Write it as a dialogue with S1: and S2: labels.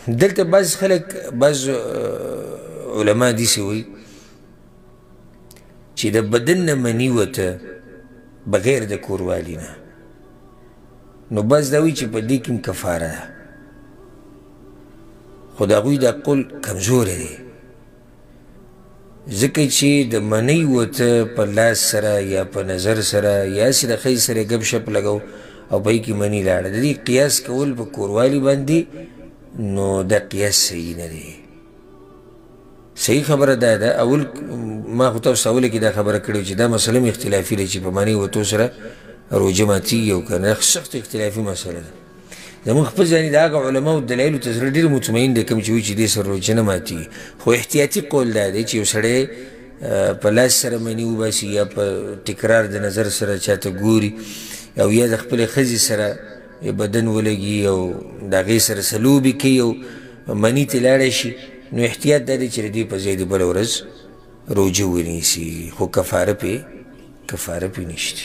S1: دلته بعض خلک، بعض علما داسې وایي چې د بدن نه مني وته بغیر د کوروالي نه، نو بعض دا وایي چې په دې کې هم کفاره ده، خو د هغوی دا قول کمزوری دی، ځکه چې د منۍ وته په لاس سره یا په نظر سره یا هسې د ښځې سره ګپ شپ لګو او په هغې کې مني لاړه، د دې قیاس کول په کوروالي باندې نو دا قیاس صحیح نه دی. صحیح خبره دا ده، اول ما خو تاسو ته اوله کې دا خبره کړې چې دا مسله هم اختلافي ده چې په منۍ وتو سره روژه ماتېږي او که نه، سخت اختلافي مسله ده. زموږ خپل ځاني د هغه علماو دلایلو ته زړه ډېر مطمئن دی کوم چې وایي چې دې سره روژه نه ماتېږي، خو احتیاطي قول دا دی چې یو سړی په لاس سره مني وباسي یا په تکرار د نظر سره چاته ګوري او یا د خپلې ښځې سره بدن ولګي او د هغې سره څه لوبې کوي او مني ته لاړه شي، نو احتیاط دا دی چې د دې په ځای دې بله ورځ روژه ونیسي، خو کفاره پې نشته.